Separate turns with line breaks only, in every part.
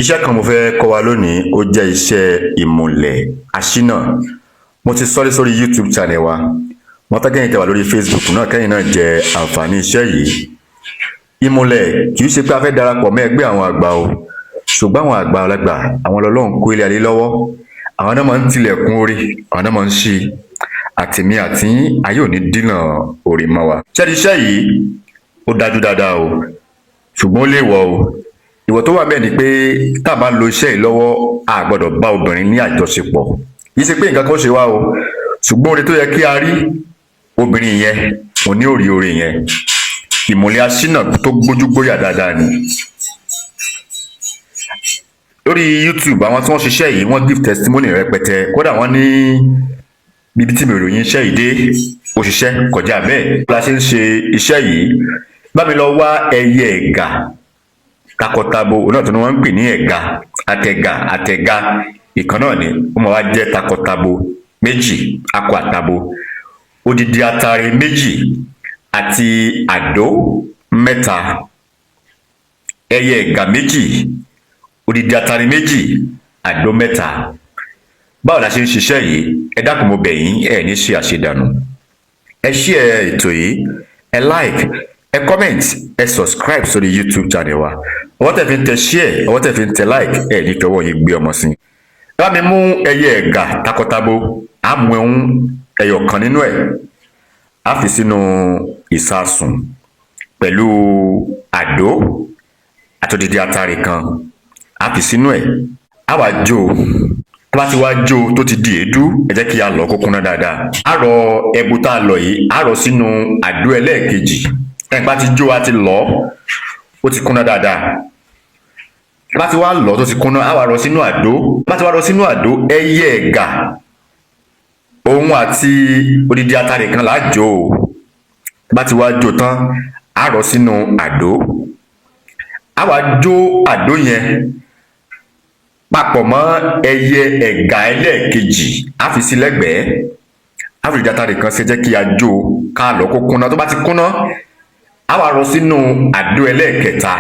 Iṣẹ́ kan mo fẹ́ kọ́ wa lónìí, ó jẹ́ iṣẹ́ ìmùlẹ̀ aṣínà. Mo ti sọ́rí sórí YouTube channel wa. Mo fẹ́ kẹ́yin tẹ́ wà lórí Facebook náà, kẹ́yin náà jẹ àǹfààní iṣẹ́ yìí. Ìmùlẹ̀ kì í ṣe pé a fẹ́ darapọ̀ mọ́ ẹgbẹ́ àwọn àgbà o, ṣùgbọ́n àwọn àgbà ọlọ́gbà, àwọn l'Ọlọ́run kó ilé ayé lọ́wọ́. Àwọn náà máa ń tilẹ̀kùn orí, àwọn náà máa ń ṣí. Àtèmi àti yín, ayé ò ní dínà orí mọ́ wa. Ṣẹ́ni iṣẹ́ yìí ó dájú dáadáa o, ṣùgbọ́n ó lè wọ̀ o. Ìwọ tó wà bẹ́ẹ̀ ni pé tá a bá lo iṣẹ́ yìí lọ́wọ́, a gbọ́dọ̀ bá obìnrin ní àjọṣepọ̀. Kì í ṣe pé nǹkan kan ṣe wá o, ṣùgbọ́n oore tó yẹ kí a rí, obìnrin yẹn mo ní òrí oore yẹn. Ìmùlẹ̀ aṣínà tó gbójú gbóyà dáadáa ni. Lórí YouTube, àwọn tí wọ́n ṣiṣẹ́ yìí, wọ́n give testimony rẹpẹtẹ. Kódà wọ́n ní bíbí tí mi ròyìn iṣẹ́ yìí dé, ó ṣiṣẹ́ kọjá bẹ́ẹ̀. Bí a ṣe ń ṣe iṣẹ́ yìí, bá mi lọ wá ẹyẹ ẹ̀gà takọtabo. Òun náà tó ní wọ́n ń pè ní ẹ̀gà, àtẹ̀gà, àtẹ̀gà ìkan náà ni. Ó máa wá jẹ́ takọtabo méjì, akọ àtabo, odidi atare méjì àti àdó mẹ́ta. Ẹyẹ ẹ̀gà méjì, odidi atare méjì, àdó mẹ́ta. Báwo la ṣe ń ṣiṣẹ́ yìí? Ẹ dákun, mo bẹ̀ yín, ẹ ní ṣe àṣedànù. Ẹ share ètò yìí, ẹ like, ẹ comment, ẹ subscribe sórí YouTube channel wa. Ọwọ́ tẹ̀ fi ń tẹ share, ọwọ́ tẹ̀ fi ń tẹ like, ẹ ní fọwọ́ yín gbé ọmọ sí i. Bá mi mú ẹyẹ ẹ̀gà takọtabo, á mú ẹ̀hún ẹyọ kan nínú ẹ̀, á fi sínú ìsasùn pẹ̀lú àdó àtòdìdí atare kan, á fi sínú ẹ̀, á wá jó. Tó bá ti wá jó tó ti di èédú, ẹ jẹ́ kí a lọ̀ kó kúnná dáadáa. Á rọ ẹbu tá a lọ̀ yìí, á rọ sínú àdó ẹlẹ́ẹ̀kejì. Ẹ̀ bá ti jó, a ti lọ̀, ó ti kúnná dáadáa. Bá ti wá lọ̀ tó ti kúnná, á wá rọ sínú àdó. Bá ti wá rọ sínú àdó, ẹyẹ ẹ̀gà òun àti odidi atare kan là á jó o. Bá ti wá jó tán, á rọ sínú àdó, á wá jó àdó yẹn papọ̀ mọ́ ẹyẹ ẹ̀gà ẹlẹ́ẹ̀kejì, á fi sí lẹ́gbẹ̀ẹ́, á fi odidi atare kan sí. Jẹ́ kí a jó, ká lọ̀ kó kúnná. Tó bá ti kúnná, á wá rọ sínú àdó ẹlẹ́ẹ̀kẹta.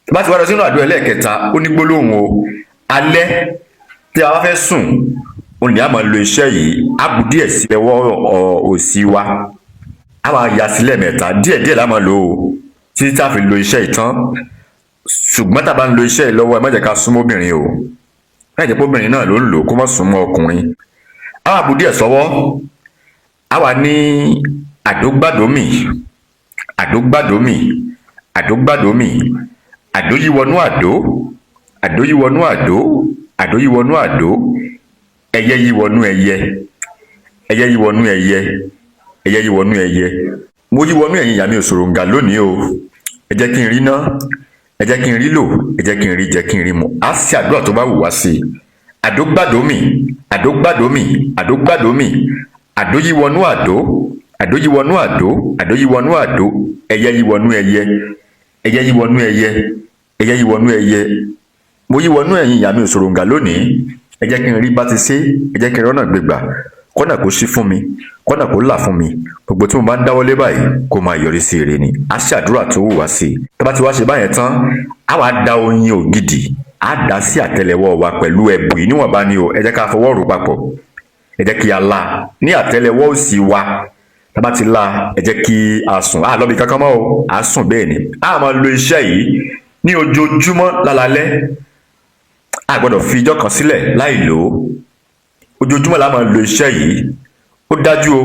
Tó bá ti wá rọ sínú àdó ẹlẹ́ẹ̀kẹta, ó ní gbólóhùn o. Alẹ́ tí a bá fẹ́ sùn, ó ní a máa lo iṣẹ́ yìí. Á bù díẹ̀ sí ẹwọ́ òsì wa, á máa ya sílẹ̀ mẹ́ta. Díẹ̀díẹ̀ la máa lò ó títí tá a fi lo iṣẹ́ yìí tán. Ṣùgbọ́n tá a bá ń lo iṣẹ́ yìí lọ́wọ́, ẹ má jẹ́ ká súnmọ́ obìnrin o. Láì jẹ́ pé obìnrin náà ló ń lò ó, kó má súnmọ́ ọkùnrin. Á wá bù díẹ̀ sọ́wọ́, á wà ní àdógbàdómì, àdógbàdómì, àdógbàdómì, àdóyíwọnú àdó, àdóyíwọnú àdó, àdóyíwọnú àdó, ẹyẹ yíwọnú ẹyẹ, ẹyẹ yíwọnú ẹyẹ, ẹyẹ yíwọnú ẹyẹ. Mo yíwọnú ẹ̀yin ìyá mi òṣòròǹgà lónìí o. Ẹ jẹ́ kí n rí ná, ẹ jẹ́ kí n rí lò, ẹ jẹ́ kí n rí jẹ, kí n rí mu. Á sì àdúrà tó bá wù wá sí i. Àdógbàdómì, àdógbàdómì, àdógbàdómì, àdóyíwọnú àdó, àdóyíwọnú àdó, àdóyíwọnú àdó, ẹyẹ yíwọnú ẹyẹ, ẹyẹ yíwọnú ẹyẹ, ẹyẹ yíwọnú ẹyẹ. Mo yíwọnú ẹ̀yin ìyá mi òṣòròǹgà lónìí. Ẹ jẹ́ kí n rí bá ti ṣe, ẹ jẹ́ kí n rọ́nà gbégbà, kọ́nà kó ṣí fún mi, kọ́nà kó là fún mi. Gbogbo tí mo bá ń dáwọ́lé báyìí, kó máa yọrí sí ire ni. Á ṣàdúrà tó wù wá sí i. Tó bá ti wá ṣe báyẹn tán, á wàá da oyin ògidì, á dà sí àtẹ́lẹwọ́ wa pẹ̀lú ẹ̀bù yìí. Níwọ̀nba ni o. Ẹ jẹ́ ká fọwọ́ rò papọ̀, ẹ jẹ́ kí a la ní àtẹ́lẹwọ́ òsì wa. Tá bá ti la, ẹ jẹ́ kí a sùn. A lọ́bi kankan mọ́ o, a sùn bẹ́ẹ̀ ni. A máa lo iṣẹ́ yìí ní ojoojúmọ́ lálalẹ́. A gbọ́dọ̀ fi ijọ́ kan sílẹ̀ láì lò ó. Ojoojúmọ́ la máa lo iṣẹ́ yìí. Ó dájú o,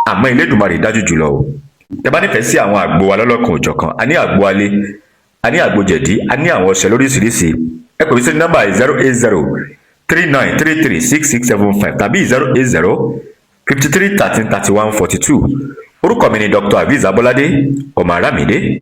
àmọ́ Elédùmarè dájú jùlọ o. Tẹ́ bá nífẹ̀ẹ́ sí àwọn àgbo wa lọ́lọ́kan òjọ̀kan, a ní àgbo alẹ́, a ní àgbo jẹ̀dí, a ní àwọn ọṣẹ lóríṣiríṣi. Ẹ pè mí sí nọ́mbà 08039336675 tàbí 08053133142. Orúkọ mi ni Dr. Aviz Abolade, ọmọ Aramide.